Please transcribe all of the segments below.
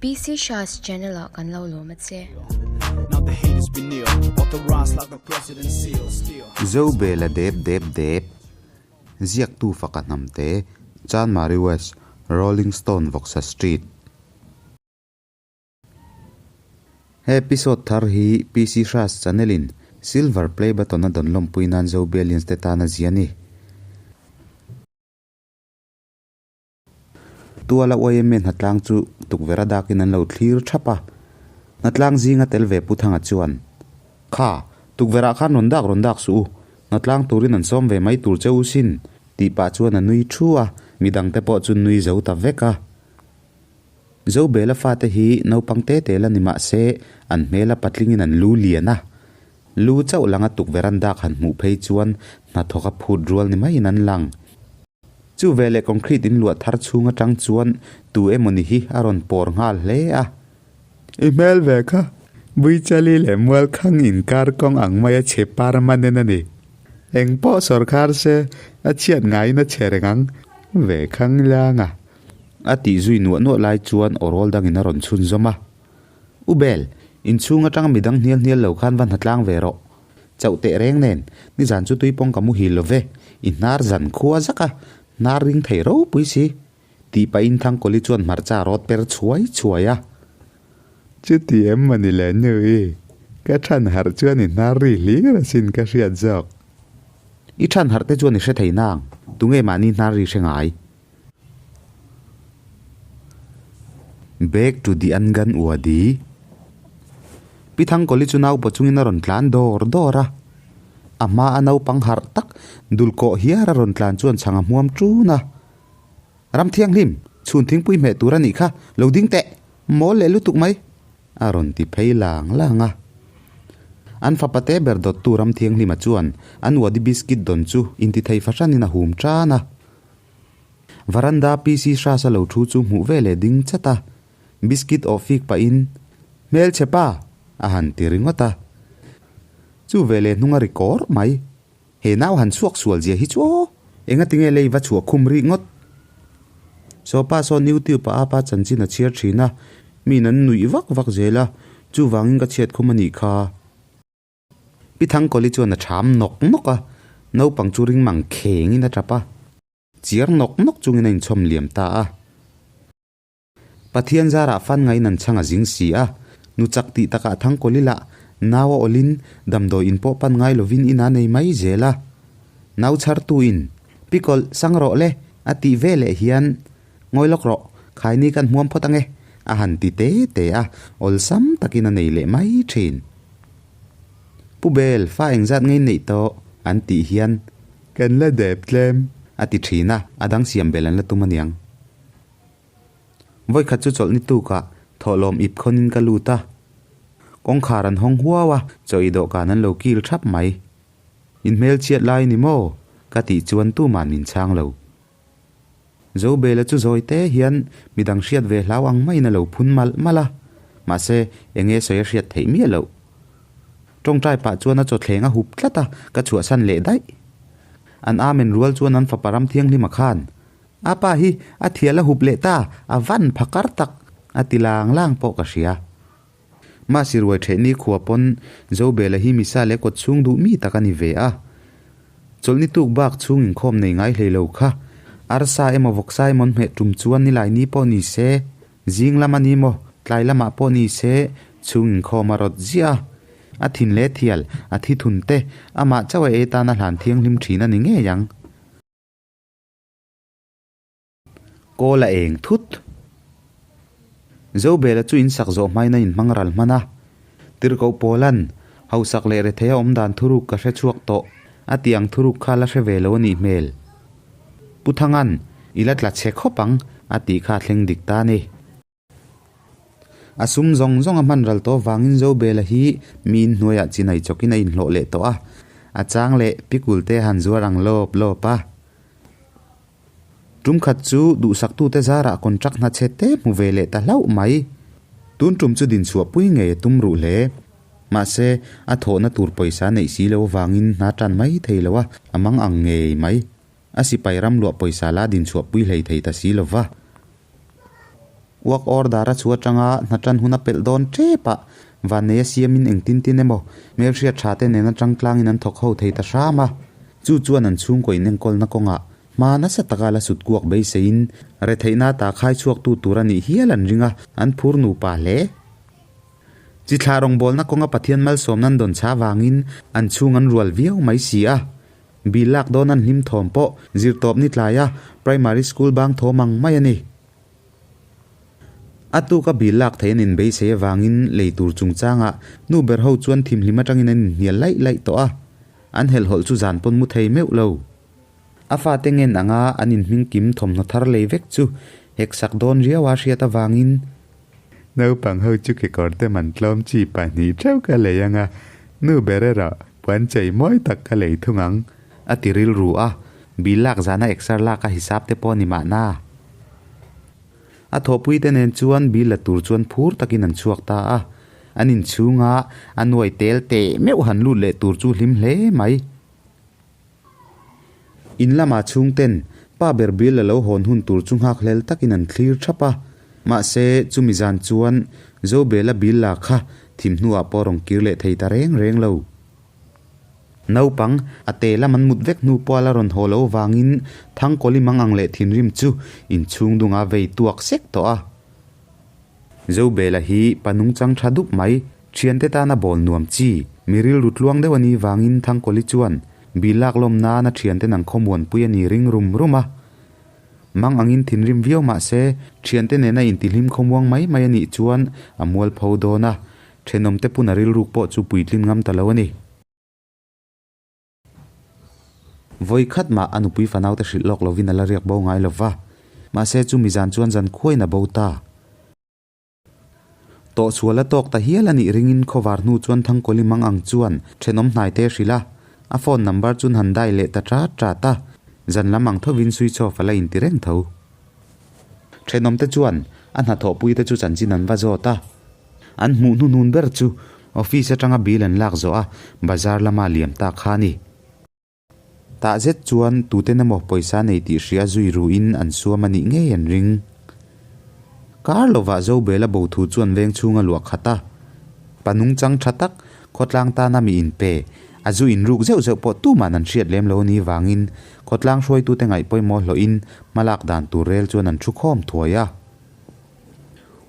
PC Shah's channel ah kan lo lawm a che. Zobela dep dep dep, ziaktu faka hnamte, Chanmari West, Rolling Stone Vawksa Street. He episode thar hi PC Hras channel in Silver Play Button a dawn lawmpui nan Zobelians te tan a zia a ni. Tuala YMA hnatlang chu tukverh a dakin an lo thlir thap a. Hnatlang zinga tel ve Pu Thanga chuan, Kha, tukverh ah khan rawn dak rawn dak suh u, hnatlang turin an sawm ve mai tur che u sin, tih pah chuan a nui thu a, midangte pawh chu nui zo ta vek a. Zobela fate hi naupang te te la ni mah se an hmela patlingin an lu lian a. Lu chauh langa tukverh an dak han hmuh phei chuan hnathawk a phut rual ni maiin an lang. Chu veleh concrete in luah thar chhung atang chuan tu emawni hi a rawn pawr nghal hle a. I hmel ve kha, Buichali leh Mualkhang inkar kawng ang maia chhe permanent a ni. Eng pawh sawrkhar se, a chhiat ngaiin a chhe reng ang, ve khang liang a. A tih zui nuah nuah lai chuan aw rawl dangin a rawn chhunzawm a. U Bel, inchhung atang midang hnial hnial lo khan va hnatlang ve rawh. Chauh teh reng nen, nizan chu tuipawng ka muhil lo ve, i hnar zan khua zak a, hnar ring thei ropui si, tih pahin Thangkawli chuan hmarcha rawt per chhuai chhuai a. Chuti em mawni le nu i, ka than harh chuan i hnar ri hlir asin ka hriat zawk. I than harh te chuan i hre thei nang, tunge mahni hnar ri hre ngai? Back to the Angan Wadi. Pi Thangkawli chu naupa chungin a rawn tlan dawr dawr a. A hma a naupang harh tak dul kawh hiar a rawn tlan chuan chhang a hmuam ṭun a. Ram thianghlim, chhun thingpui hmeh tur a nih kha, lo ding teh! Mawl leh lutuk mai! A rawn ti phei lang lang a. An fapa te ber dawttu Ram Thianghlima chuan an Wadi biscuit dawn chu intithei fahranin a hum tan a. Varanda PC Hras a lo thu chu hmuh ve leh ding chat a, biscuit awh fik pahin, Hmelchhe pa! a han ti ringawt a. Chu ve leh hnung a ri kawr mai. He nau han chhuak sual zia hi chu aw! Engatinge lei va chhuah khum rih ngawt? Sawpa sawn YouTube ah apa chanchin a chhiar thin a, miin an nuih vak vak zel a, chuvangin ka chhiat khum a nih kha. Pi Thangkawli chuan a ṭham nawk nawk a, naupang chu ring mang khengin a ṭap a, chiar nawk nawk chungin a inchhawm liam ta a. Pathian zarah fan ngaiin an chhang a zing si a, nu chak tih takah Thangkawli lah nau a awlin damdawi in pawh pan ngai lovin ina nei mai zel a. Nau chhartuin, Pi Kawlh, sang rawh le, a tih ve leh hian, Ngawi lawk rawh, khaini kan hmuam phawt ange, a han ti te te a, awlsam takin a nei leh mai thin. Pu Bel, fa engzat ngei neih tawh? an tih hian, Kan la dep tlem, a ti thin a, a dang siam bel an la tum aniang. Vawikhat chu chawlhni tukah thawhlawm ip khawnin ka lut a, kawngkhar an hawng huau a, chaw i dawhkan an lo kil thap mai. In hmelchhiat lai ni maw? ka tih chuan tuman min chhang lo. Zobela chu zawi te hian midang hriat ve hlau ang maiin a lo phun malh malh a, mahse enge sawi a hriat theih miah loh. Tawngtai pah chuan a chawthleng a hup tlat a, ka chhuahsan leh daih. An amen rual chuan an fapa ram thianghlima khan, A pa hi a thial a hup leh ta, a van phakar tak, a ti lang lang pawh ka hria. Mahse ruai ṭheh ni khua pawn Zobela hi misa leh kawt chhung duh mi tak a ni ve a. Chawlhni tuk bak chhung inkhawm nei ngai hlei lo kha. Arsa emaw vawksa emaw an hmeh tum chuan nilai ni pawh ni se, zing lam a ni maw, tlai lamah pawh ni se, chhung inkhawm a rawt ziah a. A thin leh thial, a thi thun te, amah chauh a ei tan a hlan thianghlim ṭhin a ni ngei ang. Kawl a eng thut. Zobela chu in sak zawh hmain a inhmang ral hman a. Tirhkoh Pawlan, Hausak leh retheia awm dan thuruk ka hre chhuak tawh, a tih ang thuruk kha la hre ve lo a nih hmel. Pu Thangan, I la tla chhe khawp ang, a tih kha a thleng dik ta a ni. A sum zawng zawng a hman ral tawh vangin Zobela hi mi inhnuaiah chinai chawkin a inhlawh leh tawh a, a chang leh pikul te han zuar ang lawp lawp a. Tum khat chu duhsaktute zarah contract hna chhe te hmu ve leh ta hlauh mai. Tun tum chu dinchhuahpui ngei a tum ruh hle. Mahse, a thawhna tur pawisa neih si lo vangin hna tan mai thei lo a, a mang ang ngei mai. A sipai ram luah pawisa la dinchhuahpui hlei thei ta si lo va. Work order a chhuah atanga hna tan hun a pelh dawn tep a, vanneia siamin engtin tin emaw hmelhriat tha te nen atang tlangin an thawk ho thei ta hram a. Chu chuan an chhungkaw inenkawlna kawngah hma nasa taka la sut kuak beiseiin retheihna ta khai chhuaktu tur a nih hial an ring a, an phur nupa hle. Chi thlah rawngbawlna kawnga Pathian malsawmna an dawn chha vangin an chhung an rual viau mai si a. Bill lak dawn an hlim thawm pawh zirtawp ni tlaia Primary School bang thawm ang mai a ni. A tuka bill lak theih an inbeisei avangin lei tur chungchangah nu ber ho chuan thimhlim atangin an inhnial laih laih tawh a, an helhhawlh chu zan pawn mu thei meuh lo. A fate ngen anga an inhming kim thawmhnaw thar lei vek chu hek sak dawn riau a hriat avangin. Naupang ho chu kekawr te man tlawm chi pahnih theuh ka lei anga, nu ber erawh puan chei mawi tak ka lei thung ang. A ti rilru a, bill lak zana exer lak a hisap te pawh a ni mahna. A thawhpuite nen chuan bill la tur chuan phur takin an chhuak ta a, an inchhunga a nuai tel teh meuh han lut leh tur chu hlim hle mai. In lama chhungten pa ber bill a lo hawn hun tur chu nghakhlel takin an thlir thap a, mahse chumi zan chuan Zobela bill la kha thim hnuah pawh rawn kir leh thei ta reng reng lo. Naupang, a te lam an mut vek hnu pawh a la rawn haw lo vangin Thangkawli mang ang leh thinrim chu inchhung dunga vei tuak sek tawh a. Zobela hi pa nungchang tha dup mai, thiante tana bawl nuam chi, mi rilru tluang deuh a nih vangin Thangkawli chuan bil lak lawm nan a thiante nang khawmuanpui a ni ring rum rum a. Mang angin thinrim viau mah se, thiante nena intihlim khawmuang mai mai a nih chuan a mualpho dawn a, Thenawmte puna rilruk pawh chu puitlin ngam ta lo a ni. Vawi khat mah a nupui fanaute hrilh lawk lovin a la riak bo ngai lo va, mahse chumi zan chuan zan khuain a bo ta. Tawhsual a tawk ta hial a nih ringin khawvar hnu chuan Thangkawli mang ang chuan thenawm hnaite a hrilh a, a phone number chun han dai leh ta ṭat ṭat a, zan lam ang thovin switch off a la inti reng tho. Thenawmte chuan a hnathawhpuite chu chanchin an va zawt a. An hmuh hnuhnun ber chu office atanga bill an lak zawh a, bazar lama liam ta kha a ni. Tah zet chuan tuten emaw pawisa nei tih hria zui ruin an suam a nih ngei an ring. Kar lovah Zobela bo thu chuan veng chhunga luah khat a, pa nungchang tha tak, khawtlang tana mi inpe, a zu inruk zeuh zeuh pawh tuman an hriat lem lo ni vangin khawtlang hruaitute ngaih pawimawh hlawhin hmalak dan tur rel chuan an thu khawm thuai a.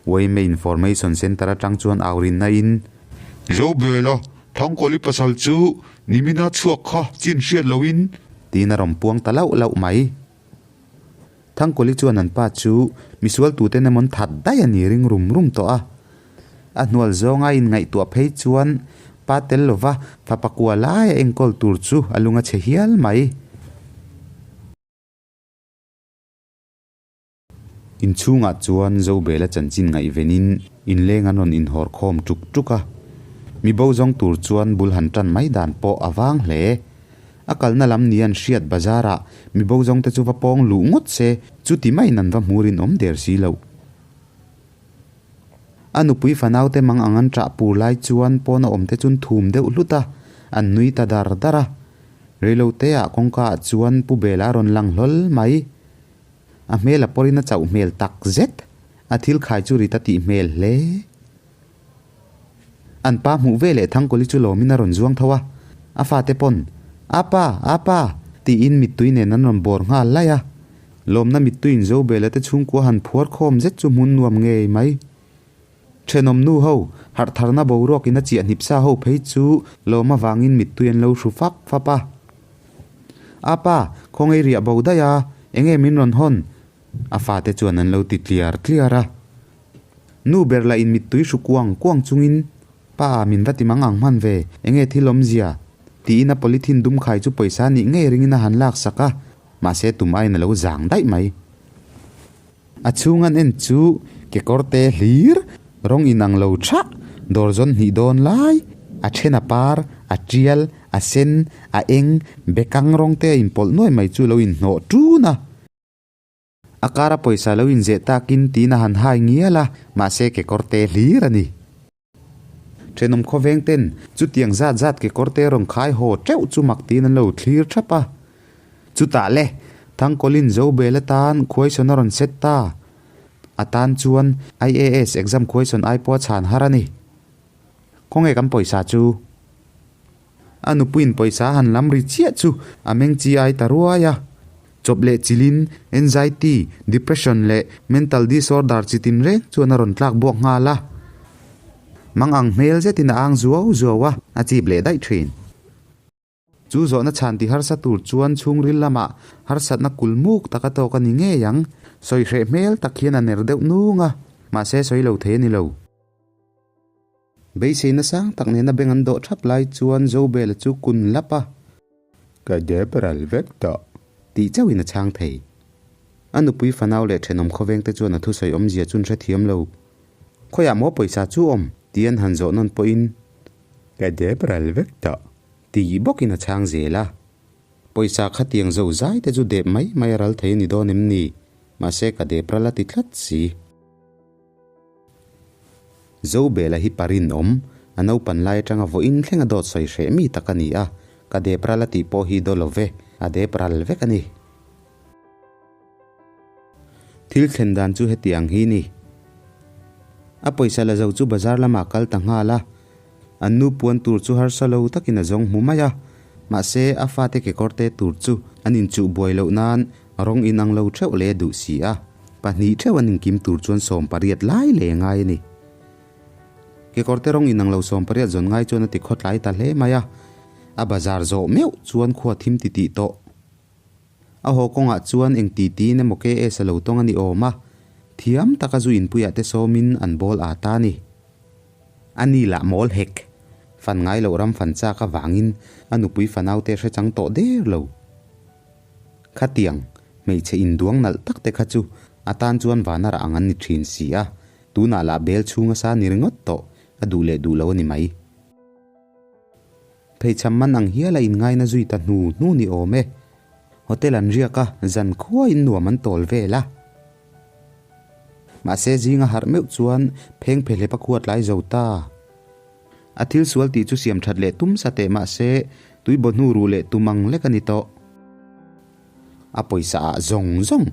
Yma Information Centre atang chuan au rinna in. Zobela, Thangkawli pasal chu nimina chhuak kha chin hriat lo in. Tiin a rawn puang ta lauh lauh mai. Thangkawli chuan an pa chu misual tuten emawn that daih a ni ring rum rum tawh a. A hnual zawnga inngaihtuah phei chuan pa tel lova fapa kua laia enkawl tur chu a lung a chhe hial mai. Inchhungah chuan Zobela chanchin ngaihvenin inleng an rawn inhawr khawm tuk tuk a. Mi bo zawng tur chuan bul han tan mai dan pawh a vang hle. A kalna lam ni an hriat bazarah mi bo zawngte chu va pawng luh ngawt se chuti maiin an va hmur in awm der si loh. A nupui fanaute mang ang an ṭah pur lai chuan pawn a awmte chun thum deuh hlut a, an nui ta dar dar a. Reiloteah kawngka ah chuan Pu Bela a rawn lang hlawl mai. A hmel a pawrin a chauh hmel tak zet, a thil khai chu rit a tih hmel hle. An pa hmuh ve leh Thangkawli chu lawmin a rawn zuang tho a, a fate pawn, Apa! Apa! tiin mittui nen an rawn bawr nghal laih a. Lawmna mittuiin Zobela te chhungkua han phuar khawm zet chu hmun nuam ngei mai. Thenawm nu ho, harh tharna boruak in a chiah hnip sa ho phei chu lawm avangin mittui an lo hru fap fap a. Apa, khawngaih riah bo daih a, enge min rawn hawn? A fate chuan an lo ti tliar tliar a. Nu ber lah in mittui hru kuang kuang chungin, Pa, min va ti mang ang hman ve, enge thil awmzia? Tiin a polythene dum khai chu pawisa nih ngei ringin a han lak sak a, mahse tum aiin a lo zang daih mai. A chhung an en chu kekawr te hlir rawng inang lo thah, dawr zawn hnih dawn lai, a then a par, a tial, a sen, a eng, bekang rawng te a inpawlh nuai mai chu lo inhnawh tun a. A kara pawisa lo inzeh takin tiin a han hai ngial a, mahse kekawr te hlir a ni. Thenawm khawveng ten chutiang zat zat kekawr te rawn khai haw teuh chu mak tiin an lo thlir thap a. Chutah le, Thangkawlin Zobel atan khuaisawn a rawn set ta. A tan chuan IAS exam question ai pawh a chhan har a ni. Khawnge kan pawisa chu? A nupuiin pawisa a han lam ri chiah chu a meng chi ai ta ruai a. Chawp leh chilhin anxiety, depression leh mental disorder chi tin reng chuan a rawn tlak buak nghal a. Mang ang hmel zetin a ang zuau zuau a, a chip leh daih thin. Chu zawhna chhan ti harsa tur chuan chhungril lamah harsatna kul muk taka tawk a ni ngei ang. Sawi hreh hmel tak hian a ner deuh nung a, mahse sawi lo thei a ni lo. Beiseina sang tak nena beng an dawh thap lai chuan Zobela chu kun lap a. Ka dep ral vek tawh. Tih chauhin a chhang thei. A nupui fanau leh thenawm khawvengte chuan a thusawi awmzia chun hrethiam lo. Khawiah maw pawisa chu awm? Tih an han zawh nawn pawhin. Ka dep ral vek tawh. Tih bawkin a chhang zel a. Pawisa khatiang zo zai te chu dep mai mai a ral thei a ni dawn em ni? Mahse ka dep ral a ti tlat si. Zobela hi pa rinawm, a naupan lai atanga vawiin thleng a dawt sawi hreh mi tak a ni a, ka dep ral a tih pawh hi daw lo ve, a dep ral vek a ni. Thil thlen dan chu heti ang hi ni. A pawisa la zo chu bazar lamah kal ta nghal a, an nu puan tur chu harsa lo takin a zawng hmu mai a, mahse a fate kekawr te tur chu an inchuh buai loh nan rawng inang lo theuh leh a duh si a, pahnih theuh an inkim tur chuan 18 lai leh ngai a ni. Kekawr te rawng inang lo 18 zawn ngai chuan a ti khawtlai ta hle mai a, a bazar zawh meuh chuan khua thim titih tawh. A haw kawngah chuan eng ti tiin emaw KS a lo tawng a ni awm a, thiam taka zu inpuiah te sawmin an bawl aa ta a ni. A ni lah mawl hek. Fan ngai loh ram fan chak avangin a nupui fanaute hre chang tawh der lo. Khatiang, hmeichhe induang nalh tak te kha chu a tan chuan vana rah ang an ni thin si a, tunah lah bel chhunga sa ni ringawt tawh, a duh leh duh lo a ni mai. Pheichham man ang hial a inngaina zui ta hnu hnu ni awm e. Hotel an riak a, zan khuaiin nuam an tawl vel a. Mahse zinga harh meuh chuan pheng phehlep a khuat lai zo ta. A thil sual tih chu siam that leh tum sa teh mahse tui baw hnu ruh leh tum ang lek a ni tawh. A pawisa ah zawng zawng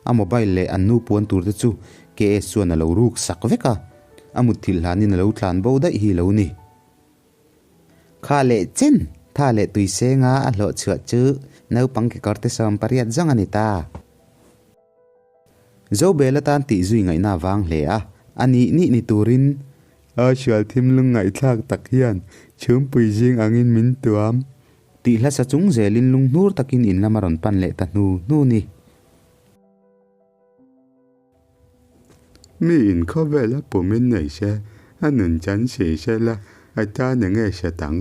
a mobile leh an nu puan tur te chu KS chuan a lo ruk sak vek a, a mutthilh hlanin a lo tlan bo daih hi lo ni. Kha leh chen, tha leh tui senga a hlawh chhuah chu naupang kekawr te 80 zawng a ni ta. Zobel atan tih zui ngaihna a vang hle a, a nih nih ni turin. A hrial thim lungngaihthlak tak hian chhumpui zing angin min tuam. Tih hlasa chung zelin lunghnur takin in lam a rawn pan leh ta hnu hnu ni. Mi in khawvel a pum in nei se, a nun chan si se la, a tan eng nge hre tang?